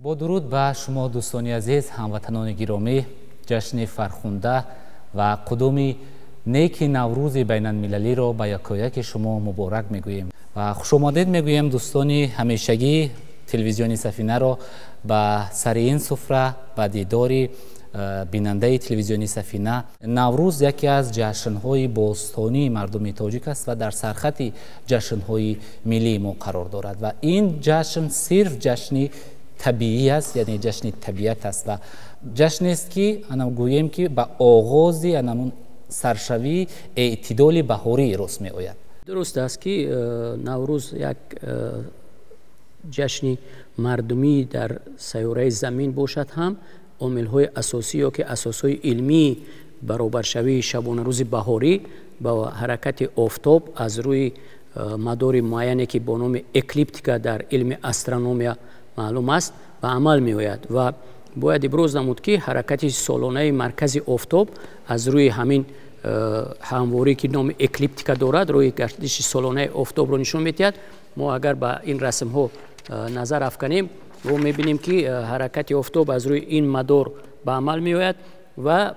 Бо дуруд ба шумо, дӯстони азиз, ҳамватанони гиромӣ, ҷашни фархунда ва қудуми неки Наврӯзи байналмилалиро ба якояки шумо муборак мегӯем ва хушомадед мегӯем дӯстони ҳамешагии телевизиони Сафинаро ба сари ин суфра, ба дидори бинандаи телевизиони Сафина. Наврӯз яке аз ҷашнҳои бостонии мардуми тоҷик аст ва дар сархати ҷашнҳои миллии мо қарор дорад ва ин ҷашн сирф ҷашни табиӣ аст, яъне ҷашни табиат аст ва ҷашнест, ки ана гӯем, ки ба оғози анамун саршавии эътидоли баҳорӣ рост меояд. Дуруст аст, ки Наврӯз як ҷашни мардумӣ дар сайёраи Замин бошад ҳам, омилҳои асосӣ ё ки асосҳои илмии баробаршавии шабонарӯзи баҳорӣ ба ҳаракати офтоб аз рӯи мадори муайяне, ки бо номи эклиптика дар илми астрономия маълум аст, ба амал меояд. Ва бояд иброз намуд, ки ҳаракати солонаи маркази офтоб аз рӯи ҳамин ҳамворӣ, ки номи эклиптика дорад, рӯи гардиши солонаи офтобро нишон медиҳад. Мо агар ба ин расмҳо назар афканем, мо мебинем, ки ҳаракати офтоб аз рӯи ин мадор ба амал меояд ва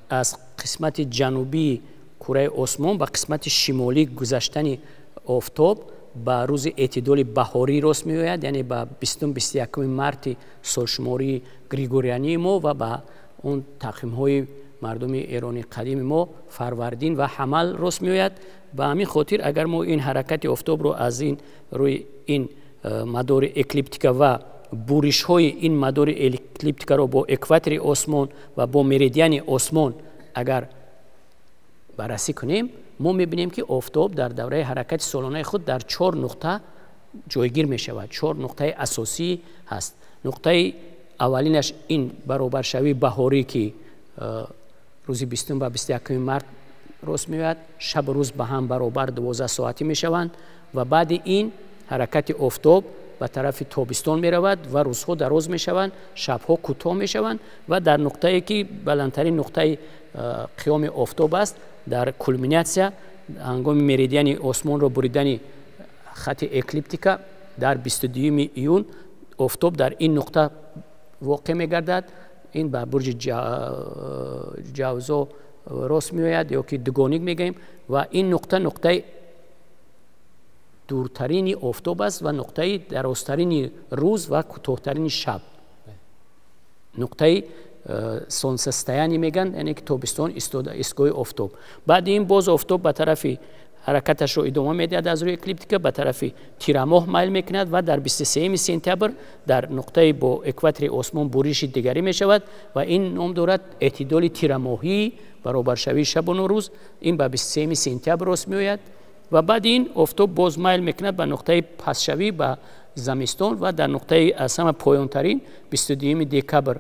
аз қисмати ҷанубии кураи осмон ба қисмати шимолӣ гузаштани офтоб ба рӯзи эътидоли баҳорӣ рост меояд, яъне ба 20-21 марти солшумории григориании мо ва ба он тақвимҳои мардуми эрони қадими мо фарвардин ва ҳамал рост меояд. Ба ҳамин хотир, агар мо ин ҳаракати офтобро аз ин рӯи ин мадори эклиптика ва буришҳои ин мадори эклиптикаро бо экватори осмон ва бо меридиани осмон агар баррасӣ кунем, мо мебинем, ки офтоб дар давраи ҳаракати солонаи худ дар чор нуқта ҷойгир мешавад. Чор нуқтаи асосӣ ҳаст. Нуқтаи аввалинаш ин баробаршавии баҳорӣ, ки рӯзи 20 ба 21 март рост меояд, шабу рӯз ба ҳам баробар 12 соатӣ мешаванд ва баъди ин ҳаракати офтоб ба тарафи тобистон меравад ва рӯзҳо дароз мешаванд, шабҳо кӯтоҳ мешаванд ва дар нуқтае, ки баландтарин нуқтаи қиёми офтоб аст, дар кулминатсия, ҳангоми меридиани осмонро буридани хати эклиптика дар 22 июн офтоб дар ин нуқта воқеъ мегардад. Ин ба бурҷи Ҷавзо рост меояд ё ки дугоник мегӯем ва ин нуқта нуқтаи дуртарини офтоб аст ва нуқтаи дарозтарини рӯз ва кӯтоҳтарини шаб, нуқтаи солнцестояние мегӯянд, яъне ки тобистон истгоҳи офтоб. Баъди ин боз офтоб ба тарафи ҳаракаташро идома медиҳад, аз рӯи эклиптика ба тарафи тирамоҳ майл мекунад ва дар 23 сентябр дар нуқтаи бо экватори осмон буриши дигарӣ мешавад ва ин ном дорад эътидоли тирамоҳии баробаршавии шабону рӯз. Ин ба 23 сентябр рост меояд ва баъди ин офтоб боз майл мекунад ба нуқтаи пастшавӣ, ба замистон, ва дар нуқтаи аз ҳама поёнтарин 22 декабр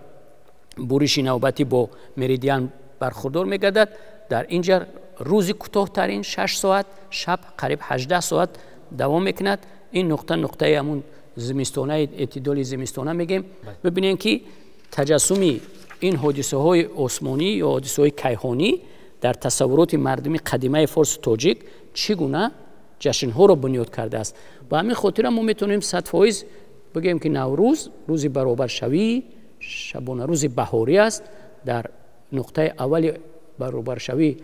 буриши навбатӣ бо меридиан бархурдор мегардад. Дар ин ҷа рӯзи кӯтоҳтарин 6 соат, шаб қариб 18 соат давом мекунад. Ин нуқта нуқтаи ҳамун зимистонаи эътидоли зимистона мегӯем. Бибинем, ки таҷассуми ин ҳодисаҳои осмонӣ ё ҳодисаҳои кайҳонӣ дар тасаввуроти мардуми қадимаи форсу тоҷик чӣ гуна ҷашнҳоро бунёд кардааст. Ба ҳамин хотира мо метавонем 100% бигӯем, ки Наврӯз рӯзи баробаршавии шабонарӯзи баҳорӣ аст. Дар нуқтаи аввали баробаршавӣ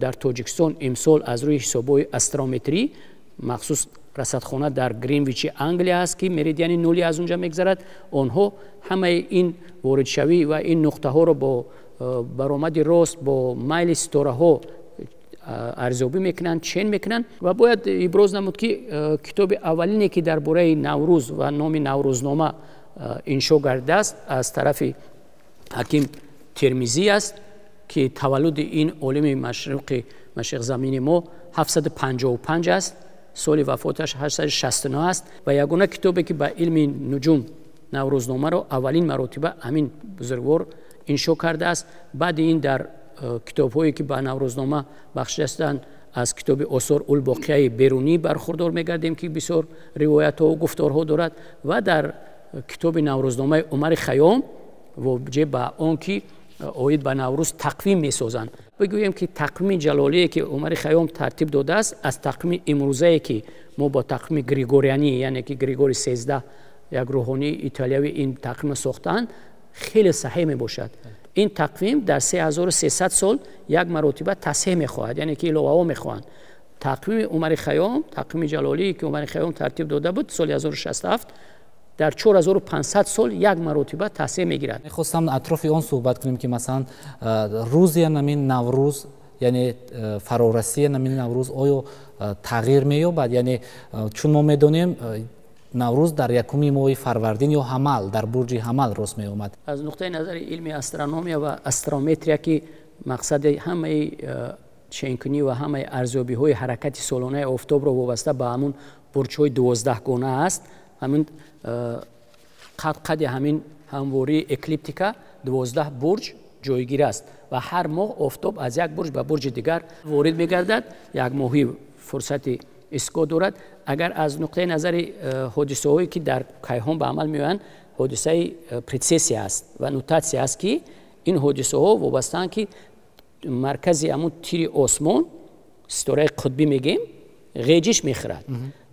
дар Тоҷикистон имсол аз рӯи ҳисобҳои астрометрӣ, махсус расадхона дар Гринвичи Англия аст, ки меридиани нулӣ аз унҷа мегзарад, онҳо ҳамаи ин воридшавӣ ва ин нуқтаҳоро бо баромади рост бо майли ситораҳо арзёбӣ мекунанд, чен мекунанд. Ва бояд иброз намуд, ки китоби аввалине, ки дар бораи Наврӯз ва номи Наврӯзнома иншо гардидааст, аз тарафи ҳаким Термизӣ аст, ки таваллуди ин олими машриқи машриқзамини мо 755 аст, соли вафоташ 869 аст. Ва ягона китобе, ки ба илми нуҷум Наврӯзномаро аввалин маротиба ҳамин бузургвор иншо кардааст. Баъди ин дар китобҳое, ки ба Наврӯзнома бахшида шуданд, аз китоби Осор улбоқияи Берунӣ бархурдор мегардем, ки бисёр ривоятҳо гуфторҳо дорад, ва дар китоби Наврӯзномаи Умари Хайём воҷеб ба он ки оид ба Наврӯз тақвим месозанд. Бигӯем, ки тақвими ҷалолие, ки Умари Хайём тартиб додааст, аз тақвими имрӯзае, ки мо бо тақвими григорианӣ, яъне ки Григори 13. як рӯҳонии италиявӣ ин тақвимро сохтаанд, хеле саҳеҳ мебошад. Ин тақвим дар 3300 сол як маротиба тасҳеҳ мехоҳад, яъне ки иловаҳо мехоҳанд. Тақвими Умари Хайём, тақвими Ҷалолӣ, ки Умари Хайём тартиб дода буд соли 1067, дар 4500 сол як маротиба тасҳеҳ мегирад. Мехостам атрофи он суҳбат кунем, ки масалан рӯзи ҳамин Наврӯз, яъне фарорасии ҳамин Наврӯз оё тағйир меёбад? Яъне чун мо медонем, Наврӯз дар якуми моҳи фарвардин ё ҳамал, дар бурҷи ҳамал рост меомад. Аз нуқтаи назари илми астрономия ва астрометрия, ки мақсади ҳамаи ченкунӣ ва ҳамаи арзёбиҳои ҳаракати солонаи офтобро вобаста ба ҳамун бурҷҳои 12гона аст, ҳамин қад-қади ҳамин ҳамвории эклиптика 12 бурҷ ҷойгир аст ва ҳар моҳ офтоб аз як бурҷ ба бурҷи дигар ворид мегардад, як моҳи фурсати истгоҳ дорад. Агар аз нуқтаи назари ҳодисаҳое, ки дар кайҳон ба амал меоянд, ҳодисаи прецессия аст ва нутатсия аст, ки ин ҳодисаҳо вобастаанд, ки маркази ҳамун тири осмон, ситораи қутбӣ мегем, ғеҷиш мехӯрад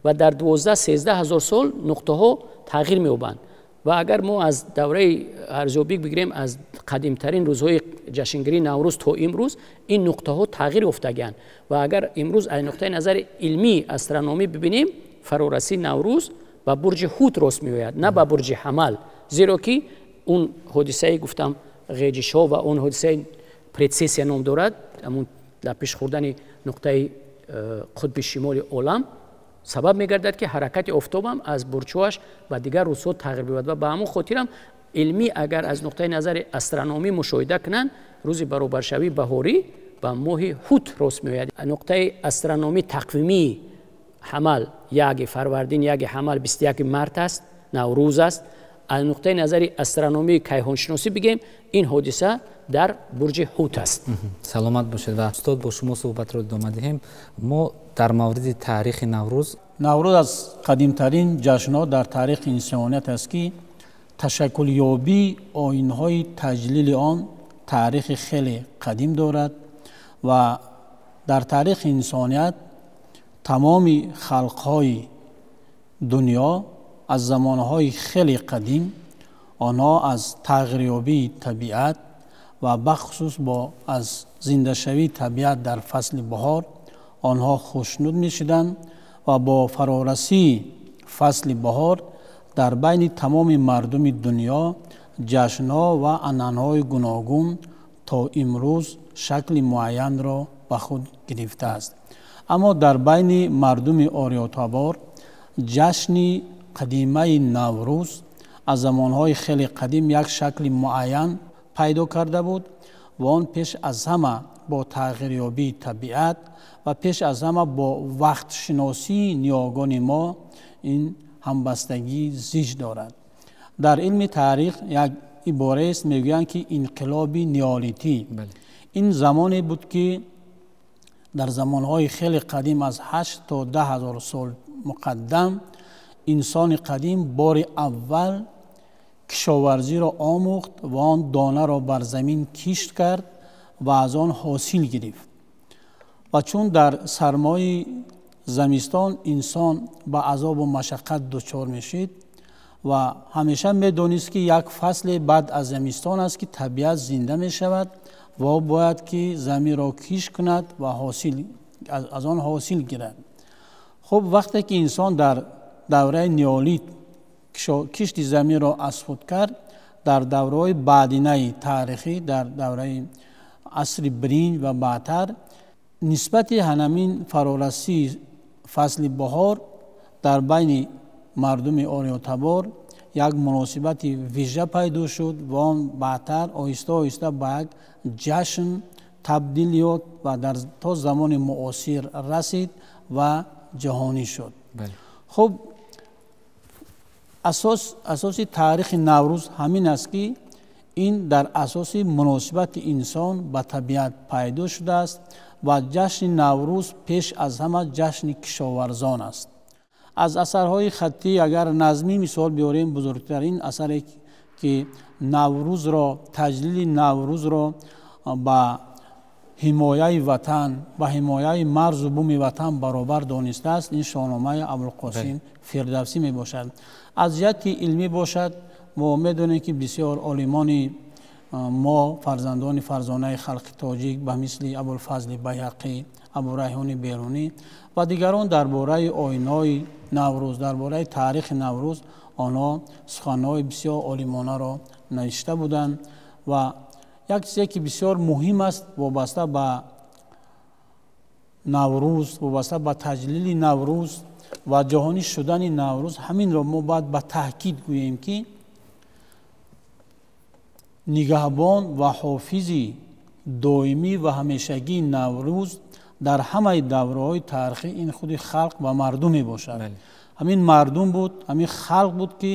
ва дар 12-13 ҳазор сол нуқтаҳо тағйир меёбанд. Ва агар мо аз давраи арзёбӣ бигирем, аз қадимтарин рӯзҳои ҷашнгирии Наврӯз то имрӯз, ин нуқтаҳо тағйир ёфтагианд. Ва агар имрӯз аз нуқтаи назари илмии астрономӣ бибинем, фарорасии Наврӯз ба бурҷи Ҳут рост меояд, на ба бурҷи Ҳамал, зеро ки он ҳодисаи гуфтам ғеҷишҳо ва он ҳодисаи прецессия ном дорад, ҳамун лапиш хӯрдани нуқтаи қутби шимоли олам сабаб мегардад, ки ҳаракати офтобам аз бурҷҳоаш ба дигар рӯзҳо тағйир биёбад. Ва ба ҳамон хотирам илмӣ агар аз нуқтаи назари астрономӣ мушоҳида кунанд, рӯзи баробаршавии баҳорӣ ба моҳи Ҳут рост меояд. Нуқтаи астрономӣ тақвимии ҳамал яки фарвардин, яки ҳамал 21 март аст, Наврӯз аст. Аз нуқтаи назари астрономии кайҳоншиносӣ бигем, ин ҳодиса дар бурҷи Ҳут аст. Саломат бошед. Ва устод, бо шумо суҳбатро идома диҳем. Мо дар мавриди таърихи Наврӯз. Наврӯз аз қадимтарин ҷашнҳо дар таърихи инсоният аст, ки ташаккулёбии оинҳои таҷлили он таърихи хеле қадим дорад ва дар таърихи инсоният тамоми халқҳои дунё аз замонҳои хеле қадим онҳо аз тағйирёбии табиат ва бахусус бо аз зиндашавии табиат дар фасли баҳор онҳо хушнуд мешуданд ва бо фарорасии фасли баҳор дар байни тамоми мардуми дунё ҷашнҳо ва анъанаҳои гуногун то имрӯз шакли муайянро ба худ гирифтааст. Аммо дар байни мардуми ориётабор ҷашни қадимаи Наврӯз аз замонҳои хеле қадим як шакли муайян пайдо карда буд ва он пеш аз ҳама бо тағйирёбии табиат ва пеш аз ҳама бо вақтшиносии ниёгони мо ин ҳамбастагии зич дорад. Дар илми таърих як ибораест, мегӯянд, ки инқилоби неолитӣ ин замоне буд, ки дар замонҳои хеле қадим аз 8 то 10 ҳазор сол муқаддам инсони қадим бори аввал кишоварзиро омӯхт ва он донаро бар замин кишт кард ва аз он ҳосил гирифт. Ва чун дар сармои замистон инсон ба азобу машаққат дучор мешид ва ҳамеша медонист, ки як фасле баъд аз замистон аст, ки табиат зинда мешавад ва бояд ки заминро кишт кунад ва аз он ҳосил гирад. Хуб, вақте ки инсон дар давраи неолит кишти заминро аз худ кард, дар давраҳои баъдинаи таърихӣ, дар давраи асри биринҷ ва баъдтар, нисбати ҳанамин фарорасии фасли баҳор дар байни мардуми ориётабор як муносибати вижа пайдо шуд ва он баъдтар оҳиста оҳиста ба як ҷашн табдил ёфт ва то замони муосир расид ва ҷаҳонӣ шуд. Хуб, асоси таърихи Наврӯз ҳамин аст, ки ин дар асоси муносибати инсон ба табиат пайдо шудааст ва ҷашни Наврӯз пеш аз ҳама ҷашни кишоварзон аст. Аз асарҳои хаттӣ агар назмӣ мисол биёрем, бузургтарин асаре, ки Наврӯзро, таҷлили Наврӯзро ба ҳимояи ватан ва ҳимояи марзу буми ватан баробар донистааст, ин Шоҳномаи Абулқосим Фирдавсӣ мебошад. Аз ҷиҳати илмӣ бошад, мо медонем, ки бисёр олимони мо, фарзандони фарзонаи халқи тоҷик, ба мисли Абулфазли Байҳақӣ, Абурайҳони Берунӣ ва дигарон дар бораи оинҳои Наврӯз, дар бораи таърихи Наврӯз онҳо суханҳои бисёр олимонаро навишта буданд. Ва як чизе ки бисёр муҳим аст вобаста ба Наврӯз, вобаста ба таҷлили Наврӯз ва ҷаҳонӣ шудани Наврӯз, ҳаминро мо бояд ба таъкид гӯем, ки нигаҳбон ва ҳофизи доимӣ ва ҳамешагии Наврӯз дар ҳамаи давраҳои таърихӣ ин худи халқ ва мардум мебошад. Ҳамин мардум буд, ҳамин халқ буд, ки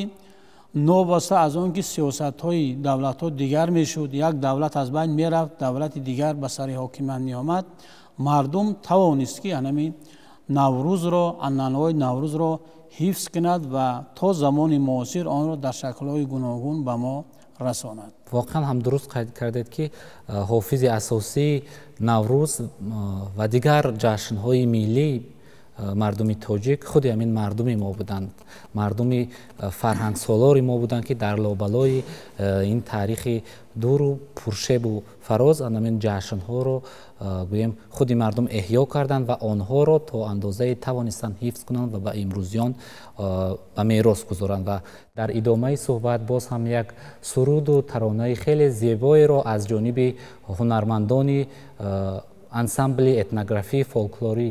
новобаста аз он ки сиёсатҳои давлатҳо дигар мешуд, як давлат аз байн мерафт, давлати дигар ба сари ҳокимият меомад, мардум тавонист, ки ҳамин Наврӯзро, анъанаҳои Наврӯзро ҳифз кунад ва то замони муосир онро дар шаклҳои гуногун ба мо расонад. Воқеан ҳам дуруст қайд кардед, ки ҳофизи асосии Наврӯз ва дигар ҷашнҳои миллӣ мардуми тоҷик худи ҳамин мардуми мо буданд, мардуми фарҳангсолори мо буданд, ки дар лобалои ин таърихи дуру пуршебу фароз ҳамин ҷашнҳоро гӯем худи мардум эҳё карданд ва онҳоро то андозае тавонистанд ҳифз кунанд ва ба имрӯзиён ба мерос гузоранд. Ва дар идомаи суҳбат боз ҳам як суруду таронаи хеле зебоеро аз ҷониби ҳунармандони ансамбли этнографии фолклорӣ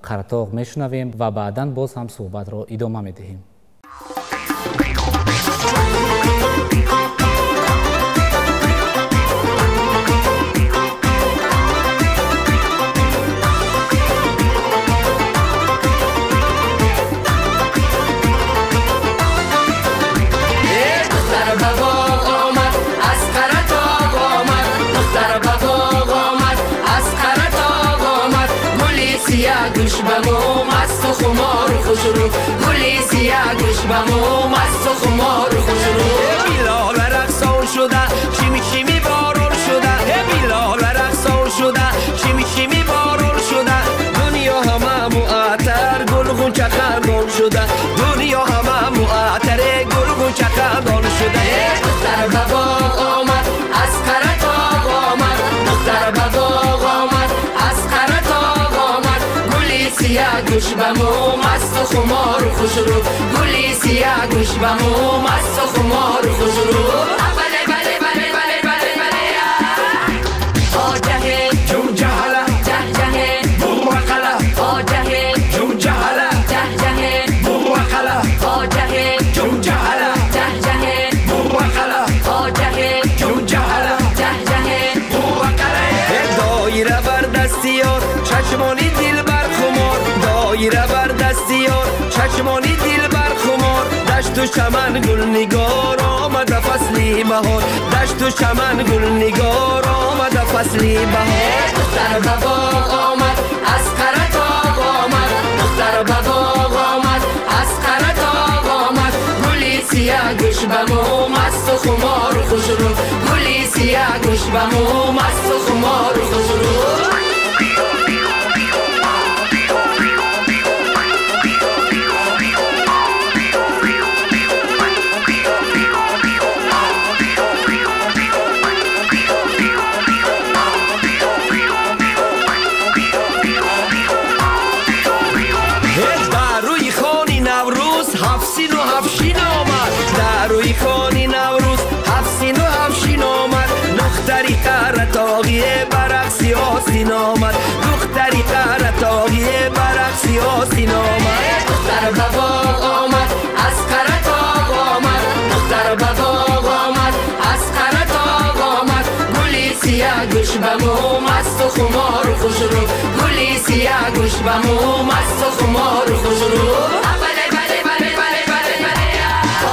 Қаратоғ мешунавем ва баъдан боз ҳам суҳбатро идома медиҳем. گوش به مو مست و خمار خوش رو، گلی سیاه گوش به مو مست و خمار خوش رو. بیلال رقصان شده چیمی چیمی بارون شده، بیلال رقصان شده چیمی چیمی بارون شده، دنیا همه معطر گل غنچه خندان شده، دنیا همه معطر گل غنچه خندان شده. دختر به باغ آمد از قره‌تاغ آمد، دختر به باغ آمد از قره‌تاغ آمد، گلی سیاه گوش به مو مست و خمار خوش رو، گلی سیاه گوش به مو مست و خمار خوش رو. بله بله بله بله بله بله آجه جم جهله جه جه بوقله، آجه جم جهله جه جه بوقله، آجه جم جهله جه جه بوقله، آجه جم جهله جه جه بوقله. دایره بر دستیار چشمانی دل بر خمار، دایره بر دستیار چشمانی دل بر خمار، دشت و چمن گل نگار آمده فصلی بهار، دشت و چمن گل نگار آمده فصلی بهار. دختر به باغ آمد از قره‌تاغ آمد، دختر به باغ آمد از قره‌تاغ آمد، گلی سیاه گوش به مو مست و خمار خوش رو، گلی سیاه گوش به مو مست و خمار خوش رو. آمد دختری قره‌تاغی برقصی آسین آمد. دختر به باغ آمد از قره‌تاغ آمد، دختر به باغ آمد از قره‌تاغ آمد، گلی سیاه گوش به مو مست و خمار خوش رو، گلی سیاه گوش به مو مست و خمار خوش رو. بله بله بله بله بله بله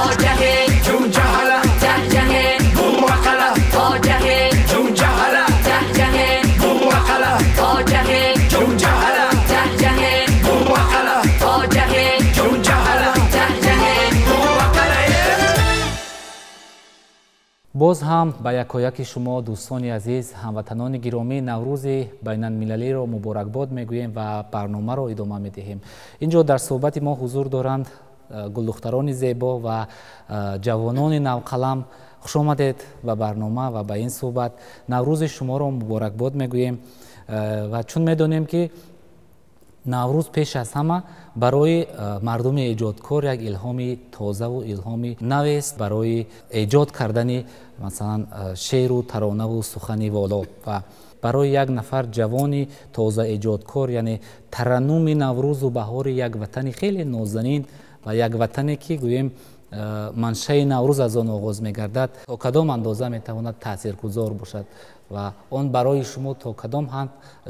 آجه جم جهله جه جه بوقله، آجه جم جهله جه جه بوقله، آجه جم جهله جه جه بوقله، آجه جم جهله جه جه بوقله. Боз ҳам ба якояки шумо, дӯстони азиз, ҳамватанони гиромӣ, Наврӯзи байналмилалиро муборакбод мегӯем ва барномаро идома медиҳем. Инҷо дар суҳбати мо ҳузур доранд гулдухтарони зебо ва ҷавонони навқалам. Хуш омадед ба барнома ва ба ин суҳбат. Наврӯзи шуморо муборакбод мегӯем ва чун медонем, ки Наврӯз пеш аз ҳама барои мардуми эҷодкор як илҳоми тозаву илҳоми навест барои эҷод кардани, масалан, шеъру таронаву сухани воло. Ва барои як нафар ҷавони тоза эҷодкор, яъне тараннуми Наврӯзу баҳори як ватани хеле нозанин ва як ватане, ки гӯем, маншаи Наврӯз аз он оғоз мегардад, то кадом андоза метавонад таъсиргузор бошад ва он барои шумо то кадом ҳад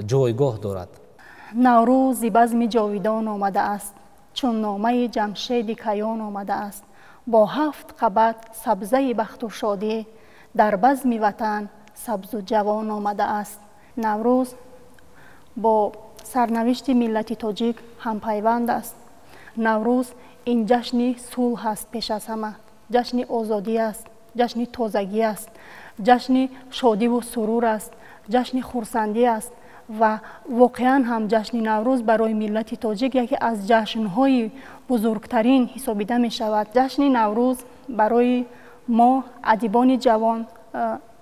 ҷойгоҳ дорад? Наврӯз зи базми ҷовидон омадааст, чун номаи Ҷамшеди Каён омадааст. Бо ҳафт қабат сабзаи бахту шодӣ дар базми ватан сабзу ҷавон омадааст. Наврӯз бо сарнавишти миллати тоҷик ҳампайванд аст. Наврӯз ин ҷашни сулҳ аст, пеш аз ҳама ҷашни озодӣ аст, ҷашни тозагӣ аст, ҷашни шодиву сурур аст, ҷашни хурсандӣ аст. Ва воқеан ҳам ҷашни Наврӯз барои миллати тоҷик яке аз ҷашнҳои бузургтарин ҳисобида мешавад. Ҷашни Наврӯз барои мо адибони ҷавон,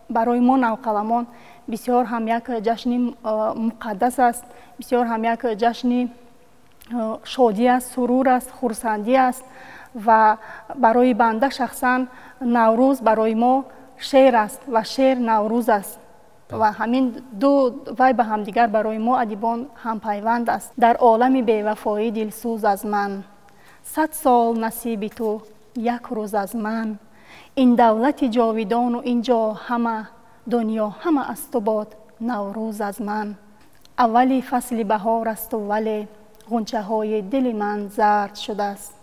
барои мо навқаламон бисёр ҳам як ҷашни муқаддас аст, бисёр ҳам як ҷашни шодӣ аст, сурур аст, хурсандӣ аст. Ва барои банда шахсан Наврӯз барои мо шеър аст ва шеър Наврӯз аст ва ҳамин ду вай ба ҳамдигар барои мо адибон ҳампайванд аст. Дар олами бевафоӣ дилсӯз аз ман, 100 сол насиби ту, як рӯз аз ман. Ин давлати ҷовидону ин ҷо ҳама дунё ҳама аз ту бод, Наврӯз аз ман. Аввали фасли баҳор асту, вале ғунчаҳои дили ман зард шудааст.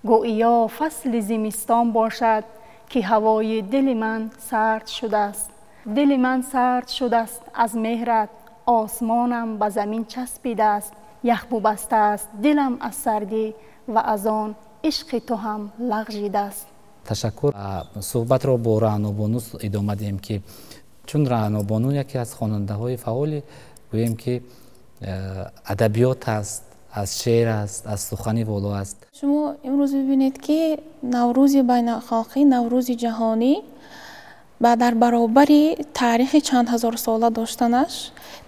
Гӯиё фасли зимистон бошад, ки ҳавои дили ман сард шудааст. Дили ман сард шудааст аз меҳрат, осмонам ба замин часпидааст, ях бубастааст дилам аз сардӣ ва аз он ишқи ту ҳам лағжидааст. Ташаккур. Суҳбатро бо Раънобону идома диҳем, ки чун Раънобону яке аз хонандаҳои фаъоли, гӯем ки, адабиёт аст, аз шеър аст, аз сухани воло аст. Шумо имрӯз бибинед, ки Наврӯзи байналхалқӣ, Наврӯзи ҷаҳонӣ ва дар баробари таърихи чанд ҳазорсола доштанаш,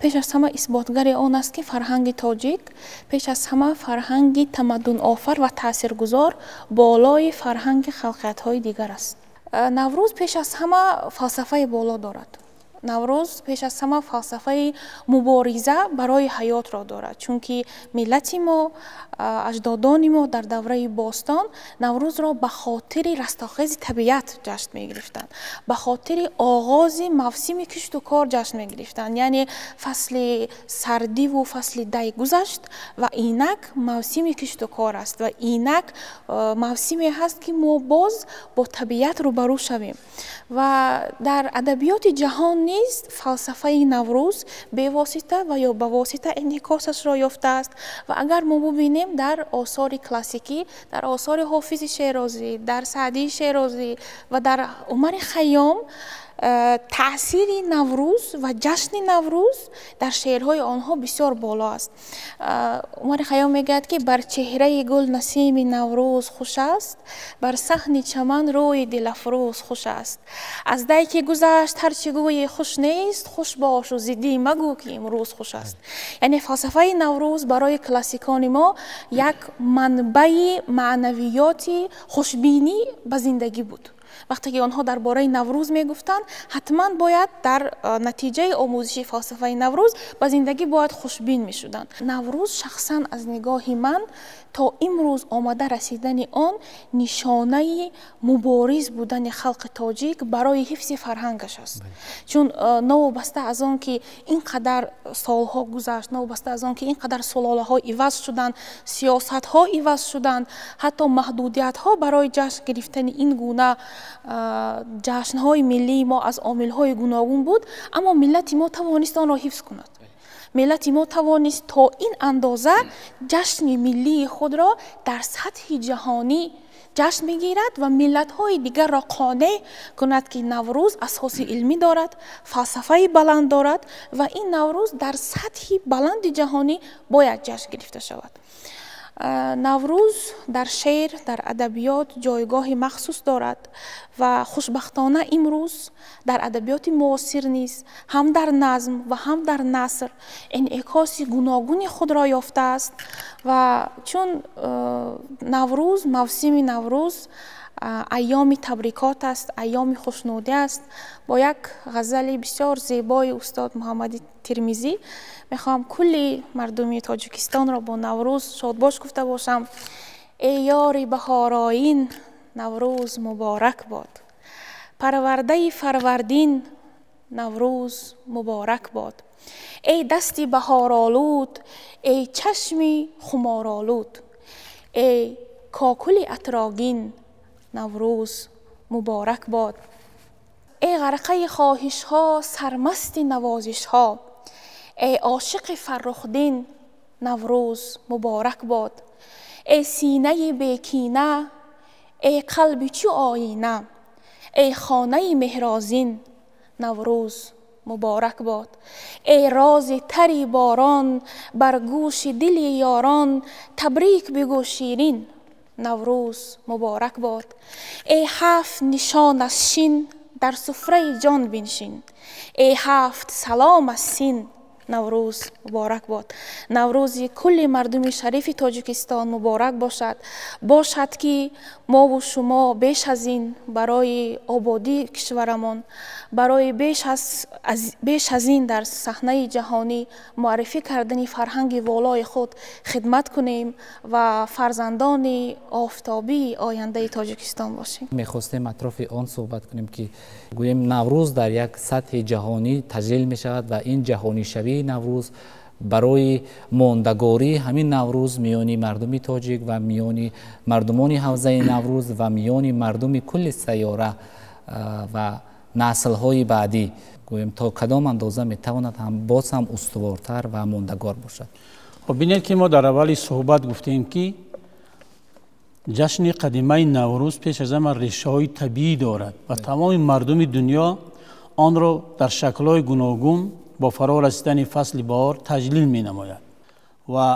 пеш аз ҳама исботгари он аст, ки фарҳанги тоҷик пеш аз ҳама фарҳанги тамаддунофар ва таъсиргузор болои фарҳанги халқиятҳои дигар аст. Наврӯз пеш аз ҳама фалсафаи боло дорад. Наврӯз пеш аз ҳама фалсафаи мубориза барои ҳаётро дорад, чунки миллати мо, аҷдодони мо дар давраи бостон Наврӯзро ба хотири растохези табиат ҷашн мегирифтанд, ба хотири оғози мавсими кишту кор ҷашн мегирифтанд. Яъне фасли сардиву фасли дай гузашт ва инак мавсими кишту кор аст ва инак мавсиме ҳаст, ки мо боз бо табиат рӯбарӯ шавем. Ва дар адабиёти ҷаҳон низ фалсафаи Наврӯз бевосита ва ё ба восита инъикосашро ёфтааст. Ва агар мо бубинем, дар осори классикӣ, дар осори Ҳофизи Шерозӣ, дар Саъдии Шерозӣ ва дар Умари Хайём таъсири Наврӯз ва ҷашни Наврӯз дар шеърҳои онҳо бисёр боло аст. Умари Хайём мегӯяд, ки бар чеҳраи гул насими Наврӯз хуш аст, бар саҳни чаман рӯи дилафрӯз хуш аст. Аз дай ки гузашт, ҳар чӣ гӯе хуш нест, хуш бошу зиддӣ магӯ, ки имрӯз хуш аст. Яъне фалсафаи Наврӯз барои классикони мо як манбаи маънавиёти хушбинӣ ба зиндагӣ буд. Вақте ки онҳо дар бораи Наврӯз мегуфтанд, ҳатман бояд дар натиҷаи омӯзиши фалсафаи Наврӯз ба зиндагӣ бояд хушбин мешуданд. Наврӯз шахсан аз нигоҳи ман то имрӯз омада расидани он нишонаи мубориз будани халқи тоҷик барои ҳифзи фарҳангаш аст, чун новобаста аз он ки ин қадар солҳо гузашт, новобаста аз он ки ин қадар сулолаҳо иваз шуданд, сиёсатҳо иваз шуданд, ҳатто маҳдудиятҳо барои ҷашн гирифтани ин гуна ҷашнҳои миллии мо аз омилҳои гуногун буд, аммо миллати мо тавонист онро ҳифз кунад. Миллати мо тавонист то ин андоза ҷашни миллии худро дар сатҳи ҷаҳонӣ ҷашн бигирад ва миллатҳои дигарро қонеъ кунад, ки Наврӯз асоси илмӣ дорад, фалсафаи баланд дорад ва ин Наврӯз дар сатҳи баланди ҷаҳонӣ бояд ҷашн гирифта шавад. Наврӯз дар шеър, дар адабиёт ҷойгоҳи махсус дорад ва хушбахтона имрӯз дар адабиёти муосир низ ҳам дар назм ва ҳам дар наср инъикоси гуногуни худро ёфтааст. Ва чун Наврӯз, мавсими Наврӯз айёми табрикот аст, айёми хушнудӣ аст, бо як ғазали бисёр зебои устод Муҳаммади Термизӣ мехоҳам кулли мардуми Тоҷикистонро бо Наврӯз шодбош гуфта бошам. Эй ёри баҳороин, Наврӯз муборак бод, парвардаи фарвардин, Наврӯз муборак бод, эй дасти баҳоролуд, эй чашми хуморолуд, эй кокули атрогин, Наврӯз муборак бод, эй ғарқаи хоҳишҳо, сармасти навозишҳо, эй ошиқи фаррухдин, Наврӯз муборак бод, эй синаи бекина, эй қалби чӯ оина, эй хонаи меҳрозин, Наврӯз муборак бод, эй рози тари борон, бар гӯши дили ёрон табрик бигӯ ширин, Наврӯз муборак бод, эй ҳафт нишон аз шин, дар суфраи ҷон биншин, эй ҳафт салом аз син, Наврӯз муборак бод. Наврӯзи кулли мардуми шарифи Тоҷикистон муборак бошад. Бошад, ки мову шумо беш аз ин барои ободии кишварамон, барои беш аз ин дар саҳнаи ҷаҳонӣ муаррифӣ кардани фарҳанги волои худ хидмат кунем ва фарзандони офтобии ояндаи Тоҷикистон бошем. Мехостем атрофи он суҳбат кунем, ки гӯем Наврӯз дар як сатҳи ҷаҳонӣ таҷлил мешавад ва ин ҷаҳонишавии Наврӯз барои мондагории ҳамин Наврӯз миёни мардуми тоҷик ва миёни мардумони ҳавзаи Наврӯз ва миёни мардуми кулли сайёра ва наслҳои баъдӣ гӯем то кадом андоза метавонад ҳам боз ҳам устувортар ва мондагор бошад. Хоб, бинед, ки мо дар аввали суҳбат гуфтем, ки ҷашни қадимаи Наврӯз пеш аз ҳама решаҳои табиӣ дорад ва тамоми мардуми дунё онро дар шаклҳои гуногун бо фаро расидани фасли баҳор таҷлил менамояд. Ва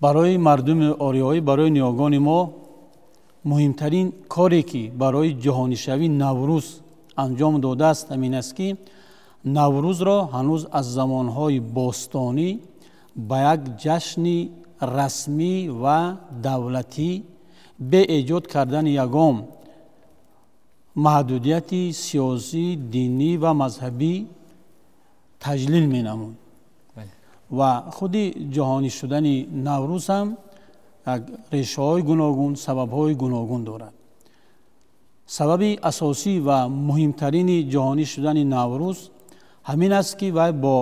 барои мардуми ориёӣ, барои ниёгони мо муҳимтарин коре, ки барои ҷаҳонишавии Наврӯз анҷом додааст, ҳамин аст, ки Наврӯзро ҳанӯз аз замонҳои бостонӣ ба як ҷашни расмӣ ва давлатӣ бе эҷод кардани ягон маҳдудияти сиёсӣ, динӣ ва мазҳабӣ таҷлил менамуд. Ва худи ҷаҳонӣ шудани Наврӯз ҳам як решаҳои гуногун, сабабҳои гуногун дорад. Сабаби асосӣ ва муҳимтарини ҷаҳонӣ шудани Наврӯз ҳамин аст, ки вай бо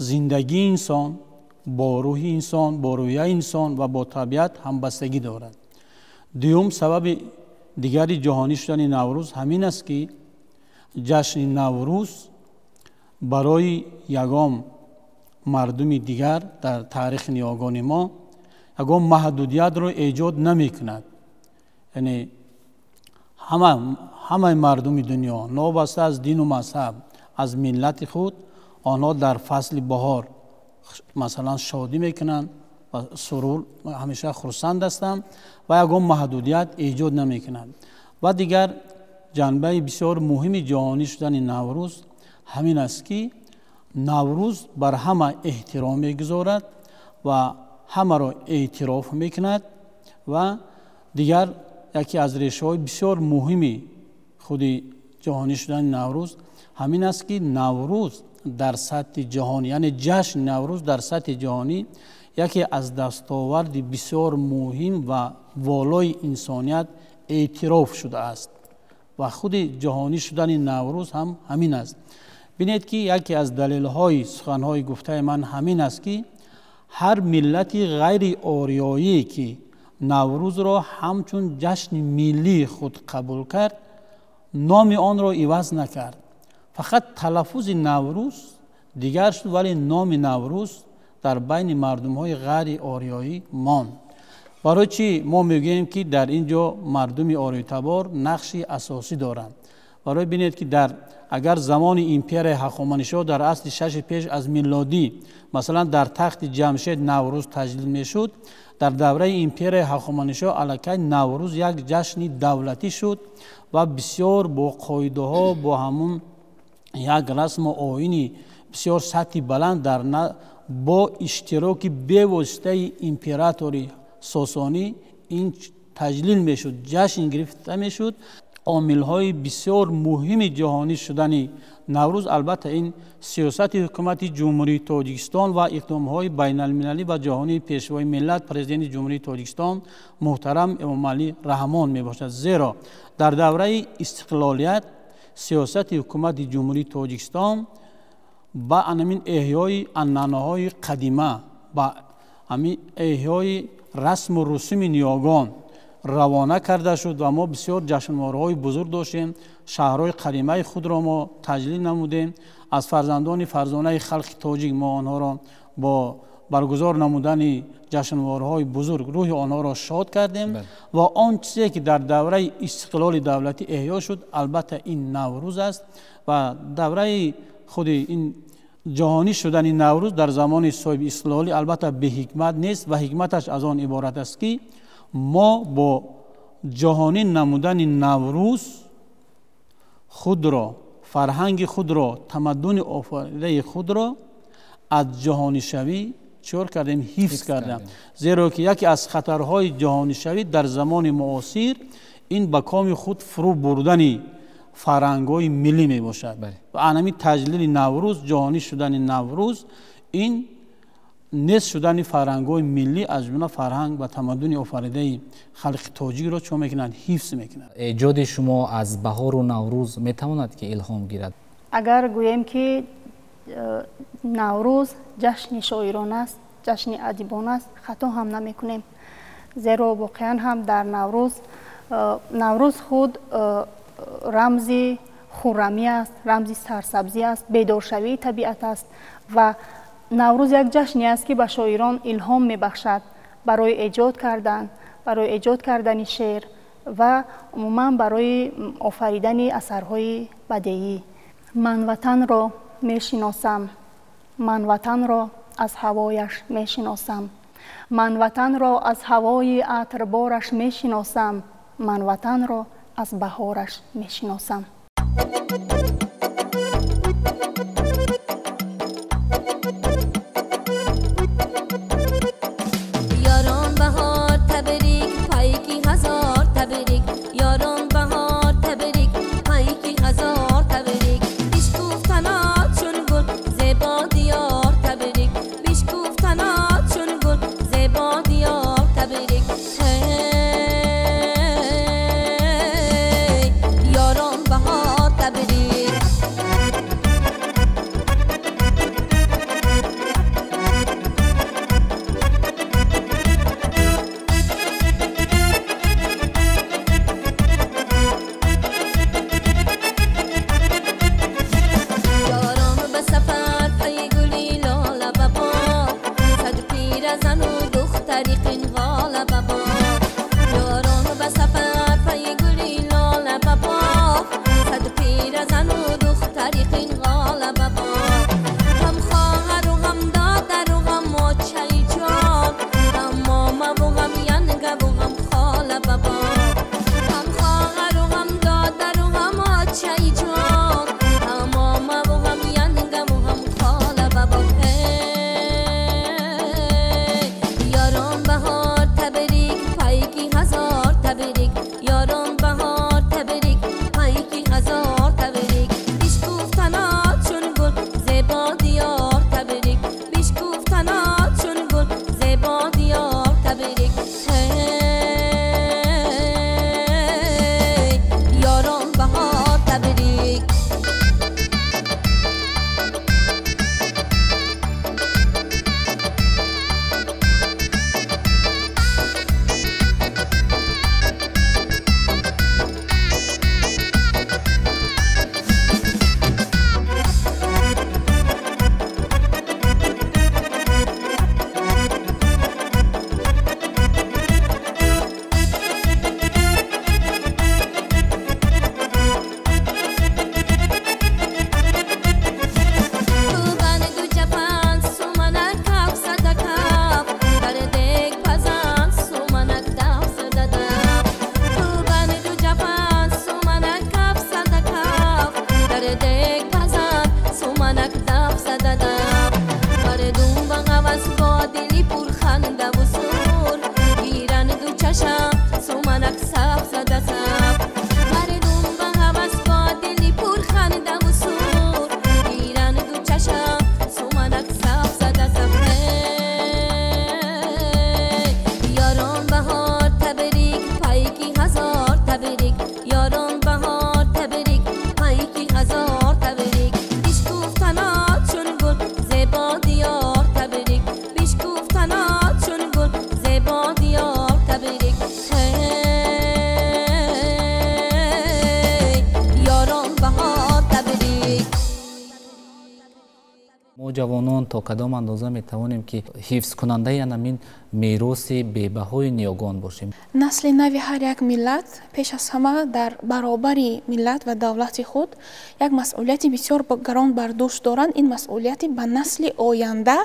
зиндагии инсон, бо рӯҳи инсон, бо рӯҳияи инсон ва бо табиат ҳамбастагӣ дорад. Дуюм сабаби дигари ҷаҳонӣ шудани Наврӯз ҳамин аст, ки ҷашни Наврӯз барои ягон мардуми дигар дар таърихи ниёгони мо ягон маҳдудиятро эҷод намекунад. Яъне ҳамаи мардуми дунё новобаста аз дину мазҳаб, аз миллати худ, онҳо дар фасли баҳор масалан шодӣ мекунанд ва сурур, ҳамеша хурсанд ҳастанд ва ягон маҳдудият эҷод намекунанд. Ва дигар ҷанбаи бисёр муҳими ҷаҳонӣ шудани Наврӯз ҳамин аст, ки Наврӯз бар ҳама эҳтиром мегузорад ва ҳамаро эътироф мекунад. Ва дигар яке аз решаҳои бисёр муҳими худи ҷаҳонӣ шудани Наврӯз ҳамин аст, ки Наврӯз дар сатҳи ҷаҳонӣ, яъне ҷашни Наврӯз дар сатҳи ҷаҳонӣ яке аз дастоварди бисёр муҳим ва волои инсоният эътироф шудааст ва худи ҷаҳонӣ шудани Наврӯз ҳам ҳамин аст. Бинед, ки яке аз далелҳои суханҳои гуфтаи ман ҳамин аст, ки ҳар миллати ғайри ориёие, ки Наврӯзро ҳамчун ҷашни миллии худ қабул кард, номи онро иваз накард. Фақат талаффузи Наврӯз дигар шуд, вале номи Наврӯз дар байни мардумҳои ғайриориёӣ монд. Барои чӣ мо мегӯем, ки дар ин ҷо мардуми ориётабор нақши асосӣ доранд? Барои бинед, ки дар агар замони империяи Ҳахоманишиҳо дар асри шаши пеш аз милодӣ, масалан, дар тахти Ҷамшед Наврӯз таҷлил мешуд, дар давраи империяи Ҳахоманишиҳо аллакай Наврӯз як ҷашни давлатӣ шуд ва бисёр бо қоидаҳо, бо ҳамун як расму оини бисёр сатҳи баланд, дар бо иштироки бевоситаи императори Сосонӣ ин таҷлил мешуд, ҷашн гирифта мешуд. Омилҳои бисёр муҳими ҷаҳонӣ шудани Наврӯз албатта ин сиёсати ҳукумати Ҷумҳурии Тоҷикистон ва иқдомҳои байналмилалӣ ва ҷаҳонии Пешвои миллат, Президенти Ҷумҳурии Тоҷикистон муҳтарам Эмомалӣ Раҳмон мебошад. Зеро дар давраи истиқлолият сиёсати ҳукумати Ҷумҳурии Тоҷикистон ба анамин эҳёи анъанаҳои қадима, ба ҳамин эҳёи расму русуми ниёгон равона карда шуд ва мо бисёр ҷашнвораҳои бузург доштем, шаҳрҳои қадимаи худро мо таҷлил намудем, аз фарзандони фарзонаи халқи тоҷик мо онҳоро бо баргузор намудани ҷашнвораҳои бузург рӯҳи онҳоро шод кардем. Ва он чизе ки дар давраи истиқлоли давлатӣ эҳё шуд, албатта ин Наврӯз аст. Ва давраи худи ин ҷаҳонӣ шудани Наврӯз дар замони соҳиби истиқлолӣ албатта беҳикмат нест ва ҳикматаш аз он иборат аст, ки мо бо ҷаҳонӣ намудани Наврӯз худро, фарҳанги худро, тамаддуни офаридаи худро аз ҷаҳонишавӣ чор кардем, ҳифз кардем. Зеро ки яке аз хатарҳои ҷаҳонишавӣ дар замони муосир ин ба коми худ фурӯ бурдани фарҳангҳои миллӣ мебошад. Ва анами таҷлили Наврӯз, ҷаҳонӣ шудани Наврӯз ин нест шудани фарҳангҳои миллӣ, аз ҷумла фарҳанг ва тамаддуни офаридаи халқи тоҷикро чӣ мекунанд? Ҳифз мекунанд. Эҷоди шумо аз баҳору Наврӯз метавонад ки илҳом гирад? Агар гӯем, ки Наврӯз ҷашни шоирон аст, ҷашни адибон аст, хато ҳам намекунем, зеро воқеан ҳам дар Наврӯз, Наврӯз худ рамзи хуррамӣ аст, рамзи сарсабзӣ аст, бедоршавии табиат аст. Ва Наврӯз як ҷашне аст, ки ба шоирон илҳом мебахшад барои эҷод кардан, барои эҷод кардани шеър ва умуман барои офаридани асарҳои бадеӣ. Ман ватанро мешиносам, ман ватанро аз ҳавояш мешиносам, ман ватанро аз ҳавои атрбораш мешиносам, ман ватанро аз баҳораш мешиносам. Ёрон, баҳор табрик, пайки ҳазор табрик. Ёрон, баҳор табрик, пайки ҳазор табрик. Бишкуфтанот чун гул зебо диёр табрик, бишкуфтанот чун гул зебо диёр табрик. Ҳей, ёрон, баҳор табрик. Мо ҷавонон то кадом андоза метавонем ки ҳифзкунандаи ҳамин мероси бебаҳои ниёгон бошем? Насли нави ҳар як миллат пеш аз ҳама дар баробари миллат ва давлати худ як масъулияти бисёр гарон бар дӯш доранд. Ин масъулияти ба насли оянда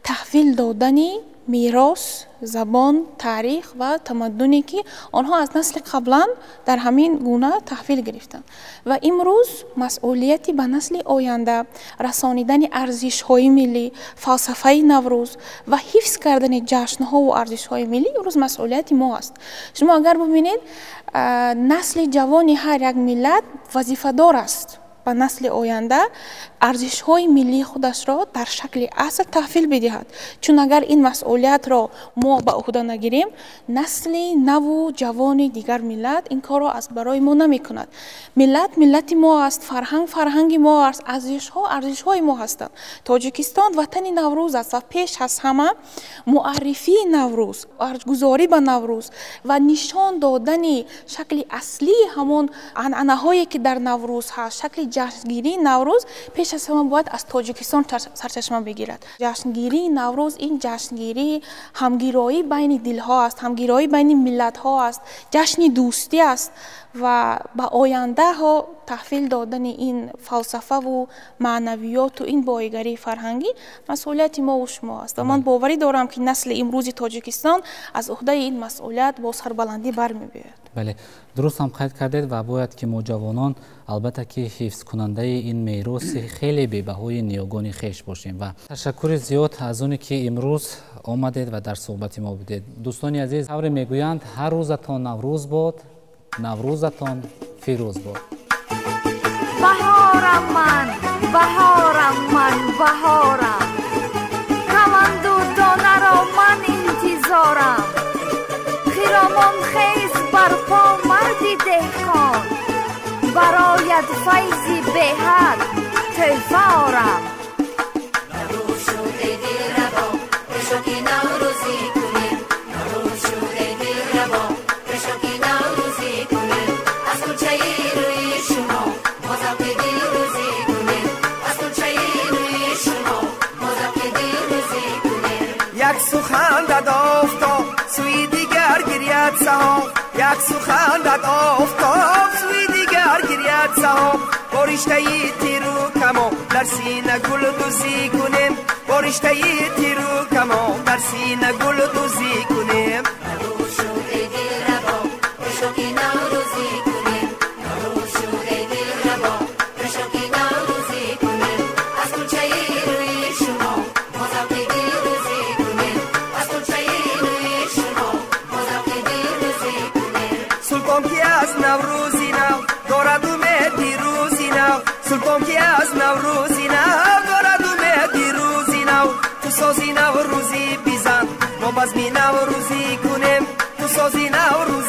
таҳвил додани мерос, забон, таърих ва тамаддуне ки онҳо аз насли қаблан дар ҳамин гуна таҳвил гирифтанд. Ва имрӯз масъулияти ба насли оянда расонидани арзишҳои миллӣ, фалсафаи Наврӯз ва ҳифз кардани ҷашнҳову арзишҳои миллӣ имрӯз масъулияти мо аст. Шумо агар бибинед, насли ҷавони ҳар як миллат вазифадор аст ба насли оянда арзишҳои миллии худашро дар шакли асл таҳвил бидиҳад. Чун агар ин масъулиятро мо ба уҳда нагирем, насли наву ҷавони дигар миллат ин корро аз барои мо намекунад. Миллат миллати мо аст, фарҳанг фарҳанги мо аст, арзишҳо арзишҳои мо ҳастанд. Тоҷикистон ватани Наврӯз аст ва пеш аз ҳама муаррифии Наврӯз, арҷгузорӣ ба Наврӯз ва нишон додани шакли аслии ҳамон анъанаҳое ки дар Наврӯз ҳаст, шакли ҷашнгирии Наврӯз пеш аз ҳама бояд аз Тоҷикистон сарчашма бигирад. Ҷашнгирии Наврӯз ин ҷашнгирии ҳамгироӣ байни дилҳо аст, ҳамгироӣ байни миллатҳо аст, ҷашни дӯстӣ аст ва ба ояндаҳо таҳвил додани ин фалсафаву маънавиёту ин боигарии фарҳангӣ масъулияти мову шумо аст. Ва ман боварӣ дорам, ки насли имрӯзи Тоҷикистон аз уҳдаи ин масъулият бо сарбаландӣ бармебиёяд. Бале, дуруст ҳам қайд кардед ва бояд ки мо ҷавонон албатта ки ҳифзкунандаи ин мероси хеле бебаҳои ниёгони хеш бошем. Ва ташаккури зиёд аз оне ки имрӯз омадед ва дар суҳбати мо будед. Дӯстони азиз, тавре мегӯянд, ҳар рӯзатон Наврӯз бод, Наврӯзатон фирӯз бод. Баҳорам ман, баҳорам ман, баҳорам, каванду донаро ман интизорам. Хиромон хез барпо марди деҳқон, барояд файзи беҳад тӯҳфа орам. Наврӯз шуд эй дилрабо, пешо ки наврӯзӣ кунем. Наврӯз шуд эй дилрабо, пешо ки наврӯзӣ кунем. Аз кӯчаи рӯи шумо мо завқи дилрӯзӣ кунем. Аз кӯчаи рӯи шумо мо завқи дилрӯзӣ кунем. Як сухан дад офтоб, сӯи дигар гиряд саҳоб. Як сухан дад офтоб, сӯи дигар гиряд саҳоб. Бо риштаи тиру камон дар сина гулдӯзӣ кунем. Бо риштаи тиру камон дар сина гулдӯзӣ кунем. Наврӯз шуд эй дилрабо, пешо ки наврӯзӣ кунем. Наврӯз шуд эй дилрабо, пешо ки наврӯзӣ кунем. Аз кӯчаи рӯи шумо мо завқи дилрӯзӣ кунем. Аз кӯчаи рӯи шумо мо завқи дилрӯзӣ кунем. Султон ки аз Наврӯзи нав дорад умеди рӯзи нав. Султон ки аз Наврӯзи нав дорад умеди рӯзи нав. Ту сози наврӯзӣ бизан, мо базми наврӯзӣ кунем. Ту сози наврӯзӣ